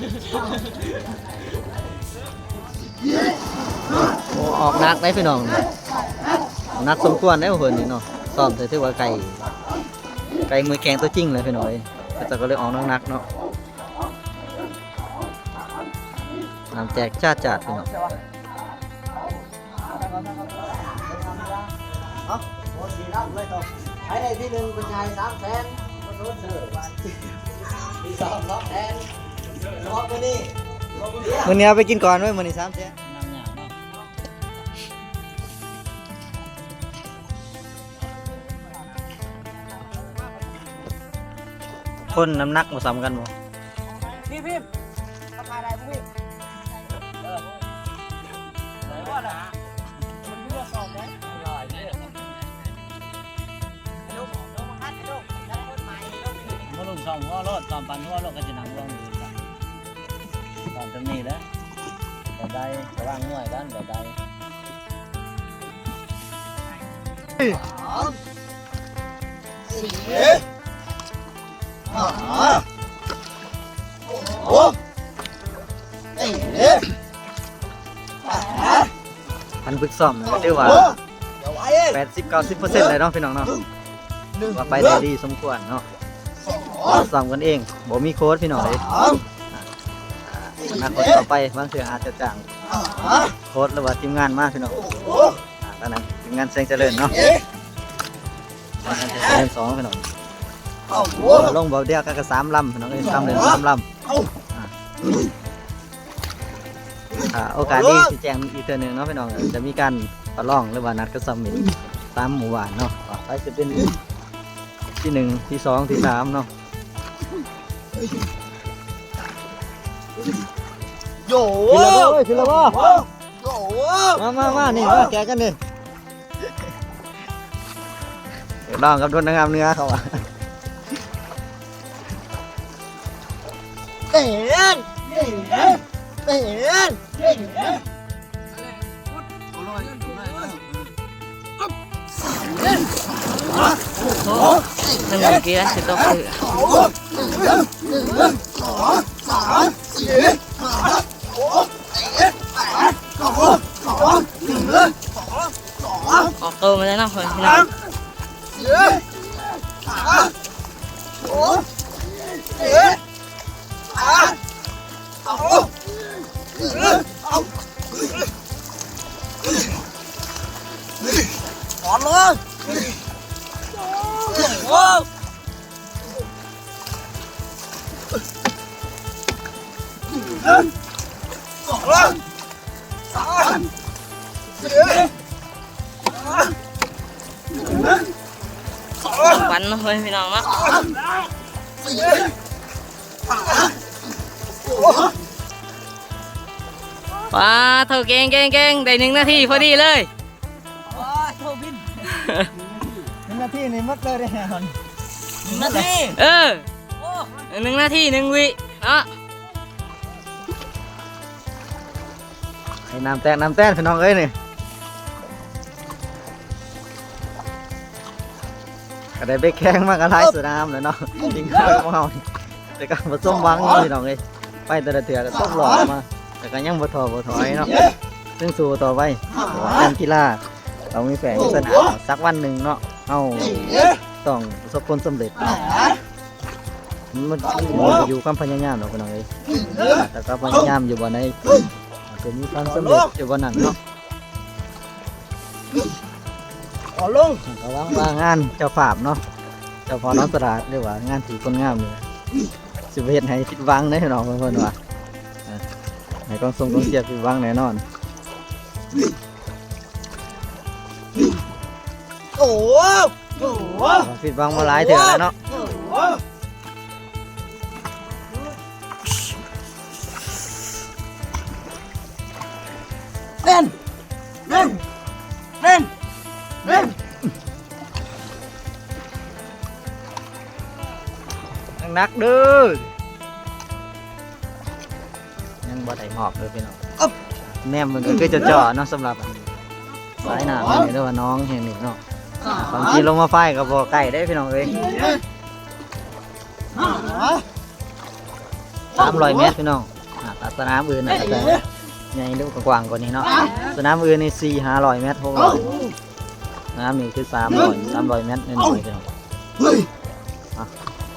ໂອ້ ອອກໜັກເດ້ພີ່ນ້ອງ ໜັກສົມຄວນເດ້ເພິ່ນນີ້ເນາະ. ຊ້ອມແຕ່ຖືວ່າໄກ່ ໄກ່ມວຍແຂ່ງຕົວຈິງແຫຼະພີ່ນ້ອງເອີຍ. ເຂົາເຈົ້າກໍເລີຍອອກໜັກໆເນາະ. ນ້ຳແຕກຈາດໆ ພີ່ນ້ອງ. ເອົາ ໂອ້ ສີ່ລຳເລີຍຕົກ ໃຜໄດ້ທີໜຶ່ງເພິ່ນໃຫ້ສາມແສນ ບໍ່ສົນເຊີ ທີສອງສອງແສນ ສະເພາະມື້ນີ້ ມື້ນີ້ເອົາໄປກິນກ່ອນເວີ້ຍ ມື້ນີ້ສາມແສນ. ຄົນນ້ຳໜັກບໍ່ສ່ຳກັນບໍ່? ພີ້ໆ ເຂົາຂາຍໄດ້ບໍ່? ເອີ ບໍ່ລະ ມັນຄືວ່າສອງໄດ້ ມາລົງສອງຫົວໂລດ ສອງປັນຫົວໂລດ ກໍຊິນັ່ງລົງຢູ່ ຕາມຈຳນີ້ແຫຼະ ແບບໃດ ລະຫວ່າງງວຍກັນ ແບບໃດ. ຄັນຝຶກຊ້ອມນີ້ກໍຖືວ່າແປດສິບເກົ້າສິບເປີເຊັນແລ້ວເນາະ ພີ່ນ້ອງເນາະ ວ່າໄປໄດ້ດີສົມຄວນເນາະ. ຊ້ອມກັນເອງ ບໍ່ມີໂຄດ ພີ່ນ້ອງເອີຍ. ອະ ອະ ອະນາຄົດຕໍ່ໄປ ບາງເທື່ອອາດຈະຈ້າງໂຄດ ຫຼືວ່າທີມງານມາ ພີ່ນ້ອງ. ອາ ທາງນັ້ນທີມງານແສງຈະເລີນເນາະ ແສງຈະເລີນສອງ ພີ່ນ້ອງ. ລົງເບົາດຽວກັນກໍສາມລຳ ພີ່ນ້ອງເອີຍ ສາມເລີນສາມລຳ. ອາ ອາ ໂອກາດດີຊິແຈ້ງອີກເທື່ອໜຶ່ງເນາະ ພີ່ນ້ອງ ຈະມີການປະລອງ ຫຼືວ່ານັດກັນຊ້ອມອີກຕາມໝູ່ບ້ານເນາະ ວ່າໃຜຈະເປັນທີໜຶ່ງ ທີສອງ ທີສາມເນາະ. ໂຢ ຂຶ້ນແລ້ວບໍ່ ຂຶ້ນແລ້ວບໍ່? ໂຢ ມາ ມາ ມາ ນີ້ ມາແກະກັນນີ້. ລອງກັບໂດນນາງງາມເໜືອເຂົາວ່າ ເຕັ້ນ ເຕັ້ນ ເຕັ້ນ. ໂອ້ ໜຶ່ງເກຍຊິຕົກຄື ອອກໂຕມາແລ້ວເນາະ ພີ່ນ້ອງ. ປັນເນາະເຮີ້ຍ ພີ່ນ້ອງເນາະ. ປາໂທ້ ເກັ່ງໆໆ ໄດ້ໜຶ່ງນາທີພໍດີເລີຍ. ໂອ້ຍ ໂທບິນ ໜຶ່ງນາທີນີ້ໝົດເລີຍເດ້ ໜຶ່ງນາທີ ເອີ ໂອ້ ໜຶ່ງນາທີໜຶ່ງວິເນາະ. ໃຫ້ນ້ຳແຕກນ້ຳແຕນ ພີ່ນ້ອງເອີຍ ນີ້ ກໍໄດ້ໄປແຂ່ງມາກໍຫຼາຍສະໜາມແລ້ວເນາະ ທີມງານຂອງເຮົາ ແຕ່ກໍບໍ່ສົມຫວັງເນາະ ພີ່ນ້ອງເອີຍ. ໄປແຕ່ລະເທື່ອກໍຕົກຮອບມາ ແຕ່ກໍຍັງບໍ່ທໍ້ບໍ່ຖອຍເນາະ ຍັງສູ້ຕໍ່ໄປ. ເພາະວ່າການກິລາຕ້ອງມີແພ້ມີຊະນະ ສັກວັນໜຶ່ງເນາະ ເຮົາຕ້ອງປະສົບຜົນສຳເລັດເນາະ. ມັນ ມັນຢູ່ຄວາມພະຍາຍາມເນາະ ພີ່ນ້ອງເອີຍ ແຕ່ກໍພະຍາຍາມຢູ່ບ່ອນໃດ ອາດຈະມີຄວາມສຳເລັດຢູ່ບ່ອນນັ້ນເນາະ. ຂໍລົງ ກໍຫວັງວ່າງານເຈົ້າພາບເນາະ ເຈົ້າພາບນ້ອງສະຫຼາດ ຫຼືວ່າງານທີ່ຄົນງາມນີ້ ຊິບໍ່ເຮັດໃຫ້ຜິດຫວັງເດ້ເນາະ ເພິ່ນວ່າ ເອີ ໃຫ້ກອງຊົງກອງເຊຍຜິດຫວັງແນ່ນອນ. ໂອ້ ຜິດຫວັງມາຫຼາຍເທື່ອແລ້ວເນາະ. ເຕັ້ນ ເຕັ້ນ ເຕັ້ນ ເຕັ້ນ ໜັກໆເດີ້. ຍັງບໍ່ໄດ້ຮອບເດີພີ່ນ້ອງ. ແນມເບິ່ງກໍຄືຈ່ອໆເນາະ ສຳລັບສາຍນ້ຳແຫ່ງນີ້ ຫຼືວ່າໜອງແຫ່ງນີ້ເນາະ. ຄວາມຈິງລົງມາໄຟກໍບໍ່ໃກ້ເດ້ພີ່ນ້ອງເອີຍ. ສາ ສາມຮ້ອຍແມັດພີ່ນ້ອງ. ອ່າ ສະໜາມອື່ນນະ ອາດຈະໃຫຍ່ ຫຼື ກວ້າງກວ່ານີ້ເນາະ. ສະໜາມອື່ນນີ້ສີ່ຫ້າຮ້ອຍແມັດ ຫົກຮ້ອຍ. ສະໜາມນີ້ຄືສາມຮ້ອຍ ສາມຮ້ອຍແມັດນີ້ພີ່ນ້ອງ. ອ່າ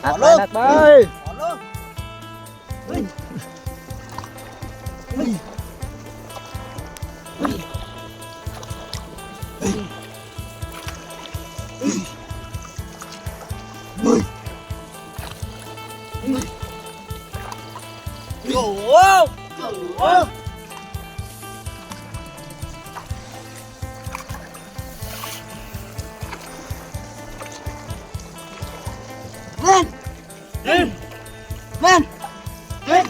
ນັກໄປ ນັກໄປ. ໂອ້ໂຫ ໂອ້ໂຫ ແມ່ນ ແມ່ນ ແມ່ນ ແມ່ນ.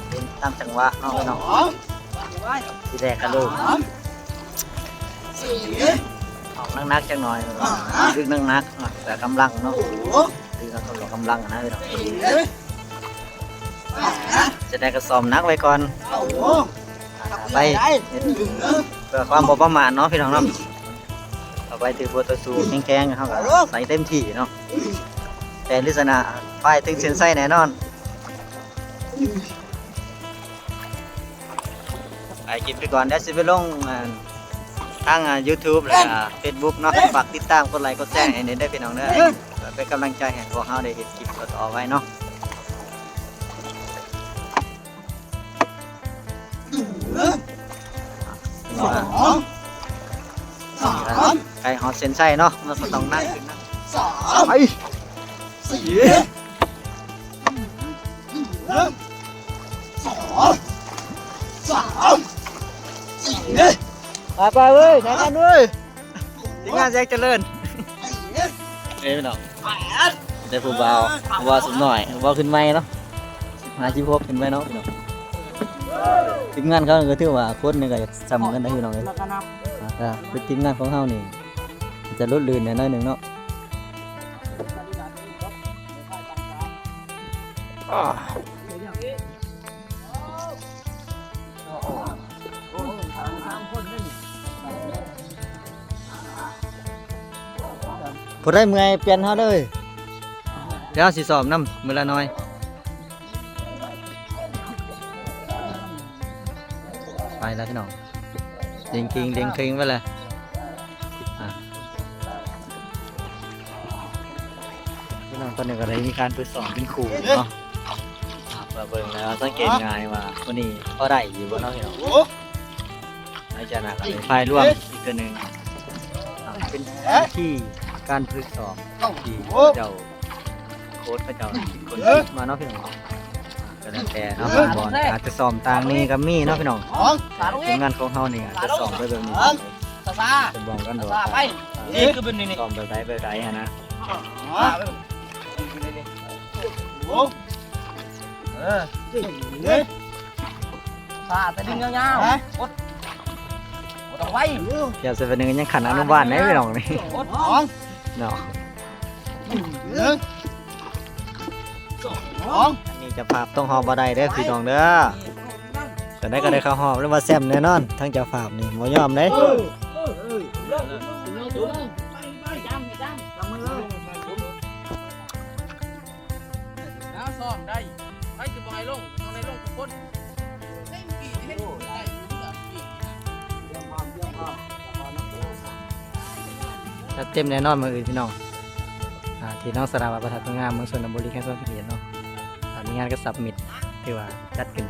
ເປັນຕາມຈັງຫວະເນາະພີ່ນ້ອງ. ທີແລກກະໂດດອອກໜັກໆຈັກໜ່ອຍ ດຶງໜັກໆ ແຕ່ກຳລັງເນາະ ດຶງເອົາກຳລັງນະພີ່ນ້ອງ. ຈະໄດ້ກະຊ້ອມໜັກໄວ້ກ່ອນ ໄປເຮັດເພື່ອຄວາມບໍ່ປະໝາດເນາະພີ່ນ້ອງເນາະ. ເອົາໄປຖືກບົດຕໍ່ສູ້ແຂງໆ ເຮົາກະໃສ່ເຕັມທີ່ເນາະ ແຕ່ລິດຊະນະ ໄປເຖິງເສັ້ນໄຊແນ່ນອນ. ໄປກິນໄປກ່ອນ ດຽວຊິໄປລົງ ອ່າ ທາງ ອ່າ ຢູທູບ ແລ້ວກະເຟສບຸກເນາະ. ຝາກຕິດຕາມ ກົດໄລ ກົດແຊໃຫ້ແດ່ເດີພີ່ນ້ອງເດີ ເພື່ອເປັນກຳລັງໃຈໃຫ້ພວກເຮົາໄດ້ເຮັດຄລິບຕໍ່ໆໄປເນາະ. ໃກ້ຮອດເສັ້ນໄຊເນາະ ມັນກະຕ້ອງໜັກຂຶ້ນນະ. ໄປ ໄປໆ ເວີຍ ໃສ່ກັນເວີຍ ທີມງານແສງຈະເລີນ. ເອີ ພີ່ນ້ອງ ແຕ່ຜູ້ບ່າວ ຜູ້ບ່າວສົມນ້ອຍ ຜູ້ບ່າວຂຶ້ນໃໝ່ເນາະ ສິບຫ້າ ສິບຫົກຂຶ້ນໄປເນາະພີ່ນ້ອງ. ທີມງານເຂົາກະຖືວ່າຄົນໜຶ່ງກະຈຳກັນໄດ້ພີ່ນ້ອງເອີຍ. ກະເປັນທີມງານຂອງເຮົານີ້ ຈະຫຼຸດລື່ນແດ່ໜ້ອຍໜຶ່ງເນາະ. ຜູ້ໃດເມື່ອຍປ່ຽນເຮົາເດີ ດຽວເຮົາຊິຊ້ອມນຳມື້ລະໜ້ອຍ. ໄປລະພີ່ນ້ອງ ເດັ່ງເຄັ່ງເດັ່ງເຄັ່ງໄປລະ. ອ່າ ພີ່ນ້ອງ ຕອນນີ້ກະໄດ້ມີການຝຶກຊ້ອມເປັນຄູ່ເນາະ ເພື່ອເບິ່ງແລ້ວສັງເກດງ່າຍວ່າຜູ້ນີ້ພໍໄດ້ຢູ່ບໍ່ເນາະພີ່ນ້ອງ. ຫຼັງຈາກນັ້ນກະໄດ້ຖ່າຍລວມອີກເທື່ອໜຶ່ງ ອ່າ ເປັນວິທີການຝຶກຊ້ອມທີ່ເຂົາເຈົ້າ ໂຄ້ດເຂົາເຈົ້າເປັນຄົນຄິດມາເນາະພີ່ນ້ອງ. ກະແລ້ວແຕ່ເນາະ ບາງບ່ອນອາດຈະຊ້ອມຕ່າງນີ້ກະມີເນາະພີ່ນ້ອງ. ທີມງານຂອງເຮົານີ້ອາດຈະຊ້ອມໄປແບບນີ້ ເປັນບ່ອນກັນໂດດ ນີ້ຄືແບບນີ້ ຊ້ອມແບບໃດແບບໃດຫັ້ນນະ. ເອີ ສາແຕ່ດຶງຍາວໆ ກົດ ບໍ່ຕ້ອງໄວ ຢ່າຊິເປັນຫຍັງ ຍັງຂັ້ນອະນຸບານໄດ໋ພີ່ນ້ອງນີ້ ກົດ ເນາະ. ໜຶ່ງ ສອງ ອັນນີ້ເຈົ້າພາບຕົກຮອບບໍ່ໄດ້ເດີພີ່ນ້ອງເດີ. ຈັ່ງໃດກະໄດ້ເຂົ້າຮອບ ຫຼືວ່າແຊ້ມແນ່ນອນ ທາງເຈົ້າພາບນີ້ບໍ່ຍອມເດ້. ຊ້ອມໄດ້ ໃຜຊິບໍ່ໃຫ້ລົງ ຕ້ອງໄດ້ລົງທຸກຄົນ. ຈັດເຕັມແນ່ນອນມື້ອື່ນພີ່ນ້ອງ ອ່າ ທີ່ໜອງສະລາວາ ພະທາດຜາງາມ ເມືອງຊົນນະບູລີ ແຂວງສະຫວັນນະເຂດເນາະ. ອ່າ ມີງານກະສັບມິດ ຖືວ່າຈັດຂຶ້ນ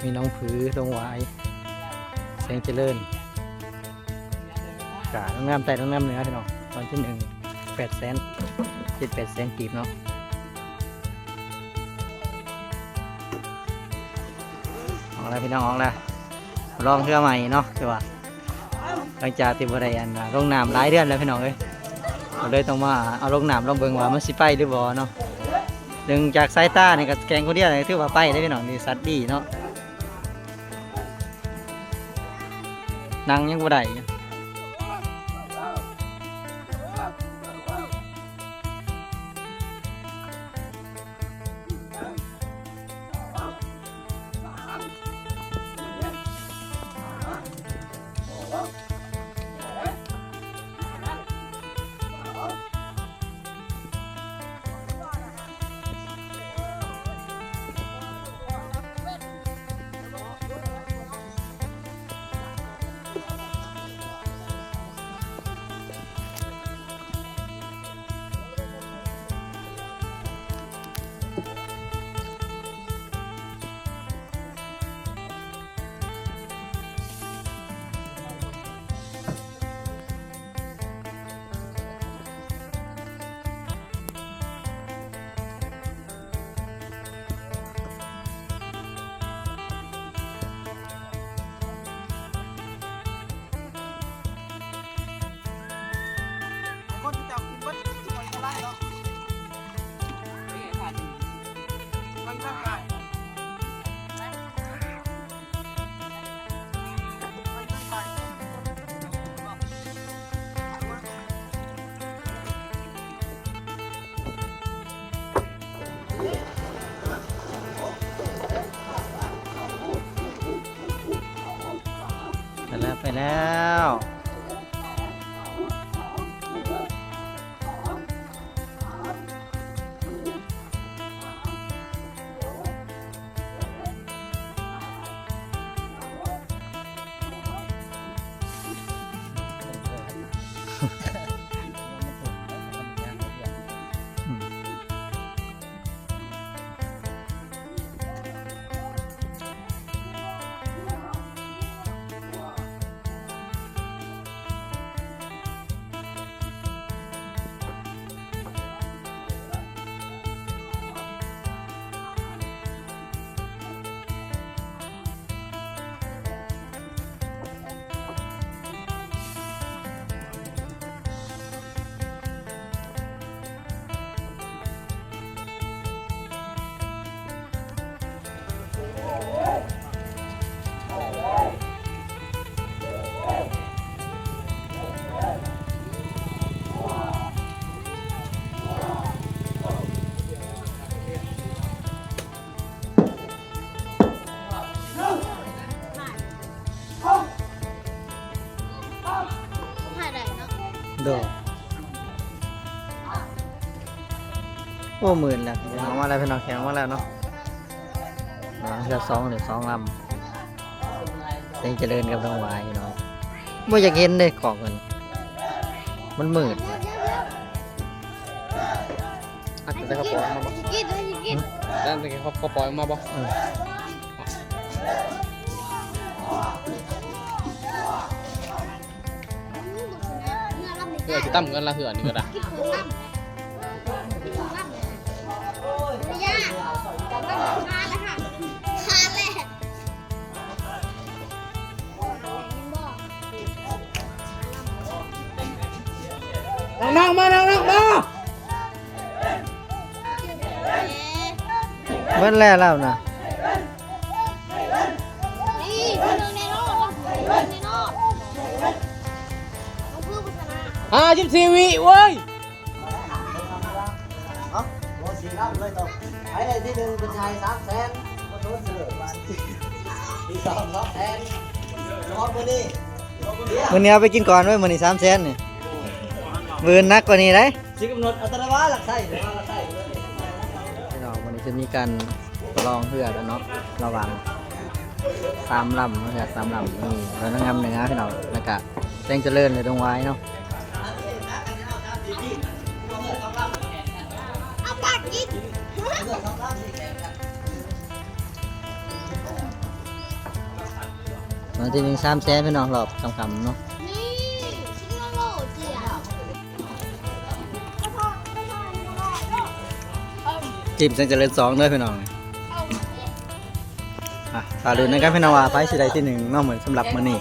ມີໜອງຜື ດົງຫວາຍ ແສງຈະເລີນ ກະໂຮງແຮມໃຕ້ໂຮງແຮມເໜືອພີ່ນ້ອງ. ວັນທີໜຶ່ງ ແປດແສນ ເຈັດແປດແສນກີບເນາະ. ອອກແລ້ວພີ່ນ້ອງ ອອກແລ້ວ ລອງເທື່ອໃໝ່ເນາະ. ຄືວ່າຫຼັງຈາກທີ່ບໍ່ໄດ້ ອັນ ລົງນ້ຳຫຼາຍເດືອນແລ້ວພີ່ນ້ອງເອີຍ ກະເລີຍຕ້ອງມາເອົາລົງນ້ຳລອງເບິ່ງວ່າມັນຊິໄປຫຼືບໍ່ເນາະ. ເບິ່ງຈາກສາຍຕານີ້ກະແກ່ງຜູ້ດຽວນີ້ຖືວ່າໄປເດ້ພີ່ນ້ອງ ນີ້ສັດດີເນາະ. ນັ່ງຍັງບໍ່ໄດ້. ສ ໄປແລ້ວ ໄປແລ້ວ. ໂດຍ ໂອ້ ໝື່ນແລ້ວ ອອກມາແລ້ວ ພີ່ນ້ອງ ແຂ່ງອອກມາແລ້ວເນາະ ເຮືອສອງ ເຫຼືອສອງລຳ ແສງຈະເລີນກັບທອງຫວາຍ ພີ່ນ້ອງ ບໍ່ຢາກເຫັນເດ້ ກ້ອງມັນ ມັນມືດ. ອັນນັ້ນແຕ່ເຂົາປ່ອຍອອກມາບໍ່? ອັນນັ້ນແຕ່ເຂົາປ່ອຍອອກມາບໍ່? ເອີ ເຮືອຊິຕ່ຳເງິນລະ ເຮືອນີ້ກໍໄດ້. ນ້ອງໆ ມາ ນ້ອງໆ ມາ ເບິດແລ້ວລາວນະ ຫ້າສິບສີ່ວິເວີຍ. ເອົ້າ ບໍ່ຊິນຳເລີຍ ຕ້ອງໃຜໄດ້ທີໜຶ່ງເປັນໄທສາມແສນ ມາໂທດເຊີ ທີສອງສອງແສນ ຮອດມື້ນີ້ ມື້ນີ້ເອົາໄປກິນກ່ອນເວີຍ ມື້ນີ້ສາມແສນນີ້ ມື້ອື່ນໜັກກວ່ານີ້ໄດ໋ ຊິກຳນົດອັດຕະລະວາລັກໄຊ ລັກໄຊ. ພີ່ນ້ອງ ມື້ນີ້ຈະມີການປະລອງເຮືອກັນເນາະ ລະຫວ່າງສາມລຳ ເຮືອສາມລຳ ມີເຮືອນາງງາມເໜືອ ພີ່ນ້ອງ ແລ້ວກະ ແສງຈະເລີນ ແລະ ດົງຫວາຍເນາະ ເອົາປາກກິນ ວັນທີໜຶ່ງ ສາມແສນ ພີ່ນ້ອງ ຮອບຄ່ຳໆເນາະ ນີ້ ຊິໂລໂລເຈຍ ທີມແສງຈະເລີນສອງເດີພີ່ນ້ອງ ອ່ະ ຖ້າລຸ້ນນຳກັນພີ່ນ້ອງວ່າໃຜຊິໄດ້ທີໜຶ່ງເນາະ ມື້ ສຳລັບມື້ນີ້